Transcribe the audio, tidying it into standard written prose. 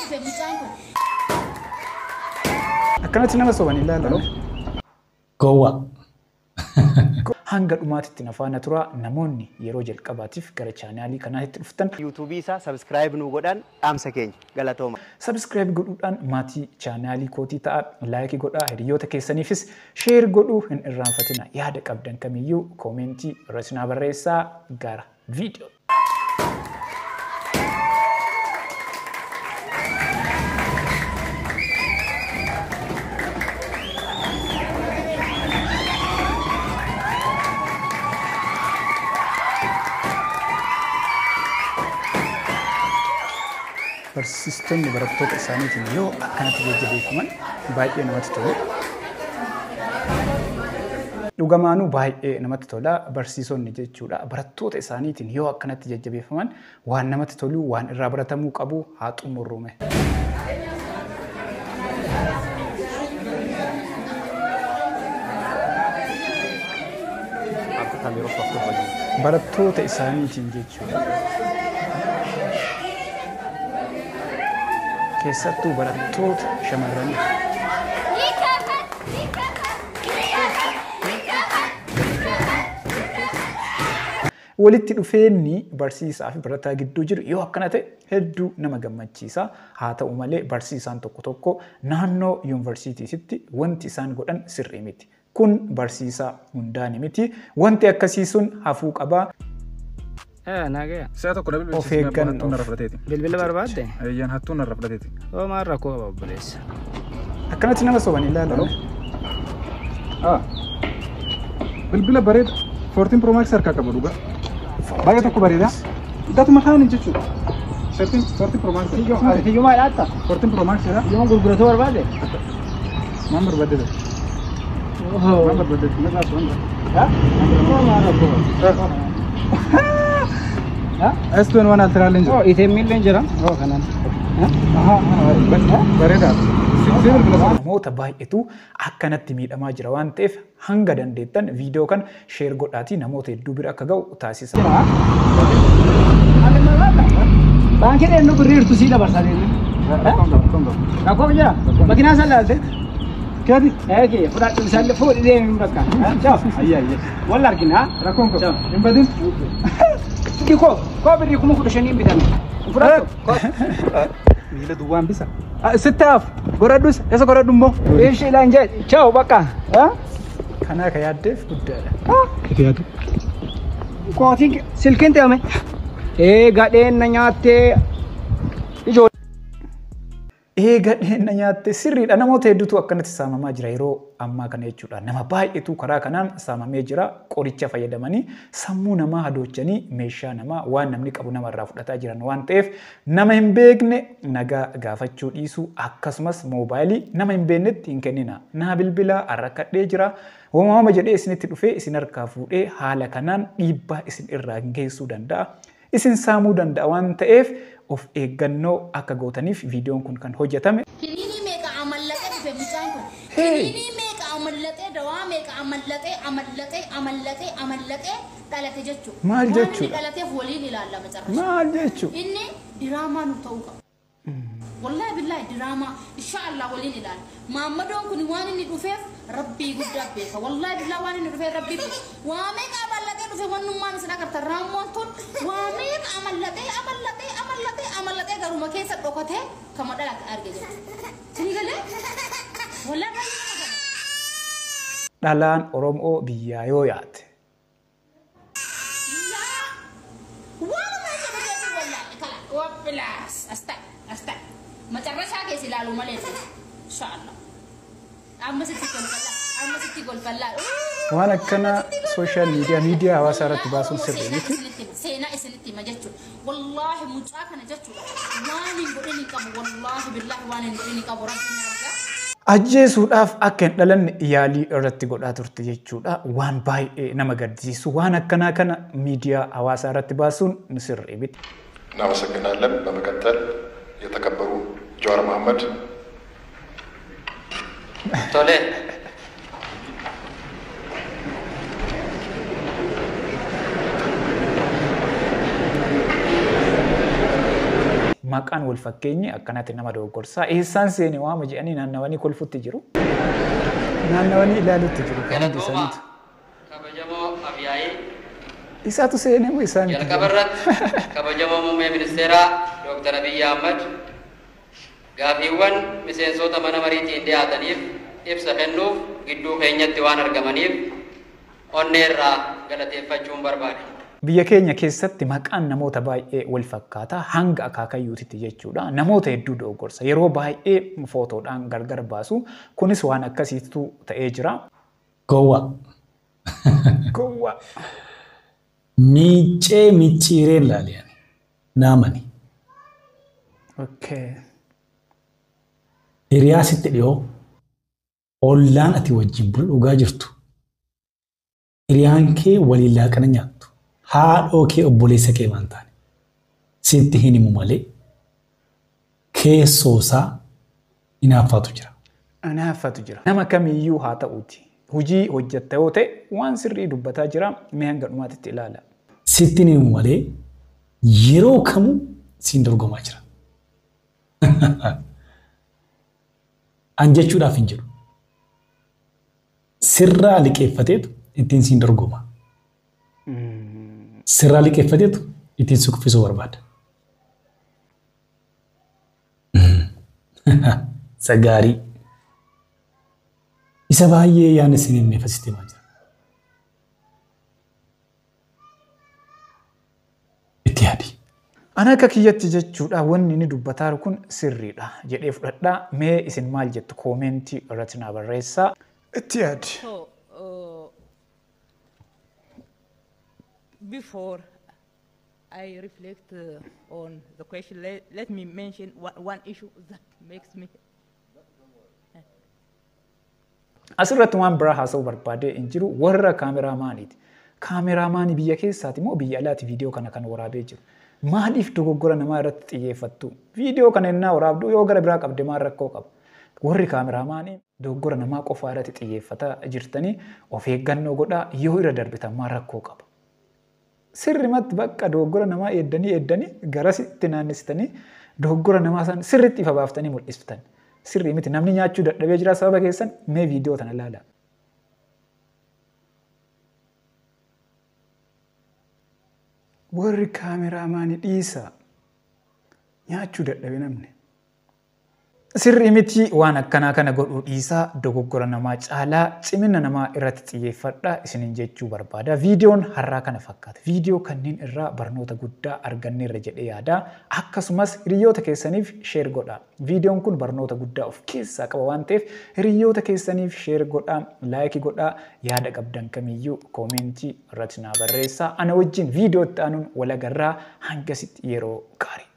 dhufe mucaan kun. Akkanatti nama soban ilaalan. Gowwaa. Hanga dhumaatitti na faana tura namoonni yeroo jalqabaatiif gara chaanaalii kanaatti dhuftan. Yuutuubii isaa sabskiraayib nu godhan dhaamsa keenya galatooma. Sabskiraayib godhuudhaan maatii chaanaalii kootii ta'a, laayikii godhaa, hiriyoota keessaniifis sheer godhuu hin irraanfatina. Yaada qabdan kamiyyuu koomentii irratti naa barreessaa. Gara viidiyoo. Barsiistonni barattoota isaaniitiin yoo akkanatti jajjabeeffaman baay'ee namatti tolu. Dhugamaanuu baay'ee namatti tola barsiisonni jechuudha. Barattoota isaaniitiin yoo akkanatti jajjabeeffaman waan namatti tolu, waan irraa baratamuu qabu haa xumurrume. Barattoota isaaniitiin jechuudha. Keessattuu barattoota shamarranii. Walitti dhufeenyi barsiisaa fi barataa gidduu jiru yoo akkana ta'e hedduu nama gammachiisa. Haa ta'u malee barsiisaan tokko tokko naannoo yuunivarsiitiitti wanti isaan godhan sirrii miti. Kun barsiisaa hundaani miti. Wanti akkasii sun hafuu qaba. Nagaya. Si'a tokko na Of eeggannoo. Hattuun narra fudhateeti. Bilbila barbaadde? Eeyyaan hattuun narra fudhateeti. Hoo maal rakkoo qaba obboleessa? Akkanatti nama soban ilaalan. Bilbila bareeda 14 Pro Max harkaa qaba dhugaa. Baay'ee tokko bareeda. Datuma kaan jechuudha. 14 Pro Max. Hiyyumaa dhaatta? 14 Pro Max jedha. Hiyyuma gurguratuu barbaadde? Maal barbaadde? Maal barbaadde? Maqaa sun. Hoo maal rakkoo qaba? S21 Ultra illee jira. Hoo ATM illee jira? Hoo kanaan. Bareeda. Namoota baay'eetu akkanatti miidhamaa jira waan ta'eef hanga dandeettan viidiyoo kana sheer godhaatii namoota hedduu bira akka ga'u taasisa. Baankii dheennu birrii hirtu sii dabarsaa deemne. Rakkoo jira? Makiinaa san laalte? Keeti. Eegi fudhadhu isaan fuudhi deemi bakka. Ciao. Ayya ayya. Wal argina. Rakkoon qabu. Hin badin. Koo koo birrii 15,000 bitame. Fudhadhu. Miila duwwaan bisa. Sittaaf godhadhus isa godhadhu immoo. Ishee ilaan jee ciao bakka. Kanaa ka yaaddeef guddaadha. Kootiin silkiin ta'ame. Ee gadheen na nyaattee ijoollee. Ee gadheen na nyaatte sirriidha. Namoota hedduutu akkanatti saamamaa jira yeroo ammaa kana jechuudha. Nama baay'eetu karaa kanaan saamamee jira. Qoricha fayyadamanii sammuu namaa hadoochanii meeshaa namaa waan namni qabu namarraa fudhataa jiran waan ta'eef nama hin beekne nagaa gaafachuu dhiisuu akkasumas moobaayilii nama hin beeknetti hin kennina. Naa bilbilaa arrakkadhee jira. Waamama jedhee isinitti dhufee isin harkaa fuudhee haala kanaan dhiibbaa isin irraa geessuu danda'a. Isin saamuu danda'a waan ta'eef of eeggannoo akka gootaniif viidiyoon kun kan hojjetame. Kiniinii meeqa amallaqee dhufe mucaan kun? Kiniinii meeqa amallaqee dawaa meeqa amallaqee amallaqee amallaqee amallaqee dhalate jechuudha. Maal Waan inni jechuudha? dhalateef waliin ilaalla macarra. Maal jechuudha? Inni diraamaa nu ta'uu qaba. Wallahi billahi diraamaa inshaallah waliin ilaalla. Maammadoon kun waan inni dhufeef rabbii guddaa beeka. Wallahi billahi waan inni dhufeef rabbii beeka. Waa meeqa amallaqee dhufe wannummaan isin agartan raammoon tun waa meeqa amallaqee amallaqee amallaqee amallaqee garuma keessa dhokatee kama dhalate arge jechuudha. Sini galee? Wallahi baay'ee nama gala. Dhalaan Oromoo biyyaa yoo yaate. Yaa! Waanuma jedhu keessa wallahi kala wabbilaas asta asta macarrashaa keessa ilaalu malee inshaallah. Amma sitti golfallaa amma sitti golfallaa. Waan akkana sooshaal miidiyaa miidiyaa hawaasaa irratti baasuun sirrii miti. Seenaa isinitti hima jechuudha. Wallaahi mucaa kana jechuudha. Waan hin godhin hin qabu. Wallaahi billaahi waan hin godhin hin qabu. Rabbiin argaa. Ajjeesuudhaaf akka hin dhalanne yaalii irratti godhaa turte jechuudha. Waan baay'ee nama gaddisiisu waan akkanaa kana miidiyaa hawaasaa irratti baasuun sirrii miti. እናመሰግናለን። በመቀጠል የተከበሩ ጀዋር መሐመድ Tole. Maqaan wal fakkeenyi akkanatti nama dogoggorsaa. Eessaan seene waama jedhanii naannawanii kolfutti jiru. Naannawanii ilaalutti jiru. Kan hundi isaaniitu. Kabajamoo Abiyaayi. Isaatu seene moo isaa miti? Jalqaba irratti kabajamoo muummee ministeeraa Dooktar Abiyyi Ahmad gaafiiwwan miseensota mana mariitiin dhiyaataniif ibsa kennuuf gidduu keenyatti waan argamaniif onneerraa galateeffachuun barbaada. Biyya keenya keessatti maqaan namoota baay'ee wal fakkaata hanga akaakayyuutitti jechuudha. Namoota hedduu dogoggorsa. Yeroo baay'ee footoodhaan gargar baasu. Kunis waan akkasiitu ta'ee jira. Gowwaa. Gowwaa. Miicee micciiree ilaali ani. Naamani. Okay. Hiriyaa sitti dhiyoo ollaan ati wajjin buna dhugaa jirtu. Hiriyaan kee waliin laaqana nyaattu. Haadhoo kee obboleessa kee waan taane. Sitti hin himu malee keessoo isaa hinaaffaatu jira. Hinaaffaatu jira. Nama kamiyyuu haa ta'uuti. Hojii hojjetta yoo ta'e waan sirrii dubbataa jira. Mee hanga dhumaatitti ilaala. Sitti hin himu malee yeroo kamuu siin dorgomaa jira. An jechuudhaaf hin jedhu. Sirraa liqeeffateetu ittiin siin dorgoma. Sirraa liqeeffateetu ittiin si kuffisuu barbaada. Isa gaarii. Isa baay'ee yaadni isin himne fasitti himaa jira. Itti yaadi. Ana akka kiyyatti jechuudha wanni inni dubbataa jiru kun sirriidha jedhee fudhadhaa. Mee isin maal jettu koomentii irratti naa barreessaa. Itti yaadi. So, before I reflect on the question, let me mention one issue that makes me. Asirratti waan biraa haasa'uu barbaadee hin jiru warra kaameraamaaniiti. Kaameraamaanii biyya keessaati moo biyya alaati viidiyoo kana kan waraabee jiru? Maaliif dogoggora namaa irratti xiyyeeffattu? Viidiyoo kana innaa waraabdu yoo gara biraa qabde maal rakkoo qaba? Warri kaameraamaanii dogoggora namaa qofaa irratti xiyyeeffataa jirtanii of eeggannoo godhaa yoo irra darbitan maal rakkoo qaba? Sirrimatti bakka dogoggora namaa eeddanii eeddanii garasitti naannessitanii dogoggora namaa san sirriitti ifa baaftanii mul'iftan. Sirrii miti namni nyaachuu dadhabee jira sababa keessan mee viidiyoo tana ilaalaa. Warri kaameraamaanii dhiisaa nyaachuu dadhabe namni. Sirrii miti waan akkanaa kana godhuu dhiisaa dogoggora namaa caalaa cimina namaa irratti xiyyeeffadhaa isiniin jechuu barbaada. Viidiyoon har'aa kana fakkaata. Viidiyoo kanneen irraa barnoota guddaa arganneerra jedhee yaada. Akkasumas hiriyoota keessaniif sheer godhaa. Viidiyoon kun barnoota guddaa of keessaa qaba waan ta'eef hiriyoota keessaniif sheer godhaa, laayikii godhaa, yaada qabdan kamiyyuu koomentii irratti naa barreessaa. Ana wajjin viidiyoo itti aanuun wal agarraa hangasitti yeroo gaarii.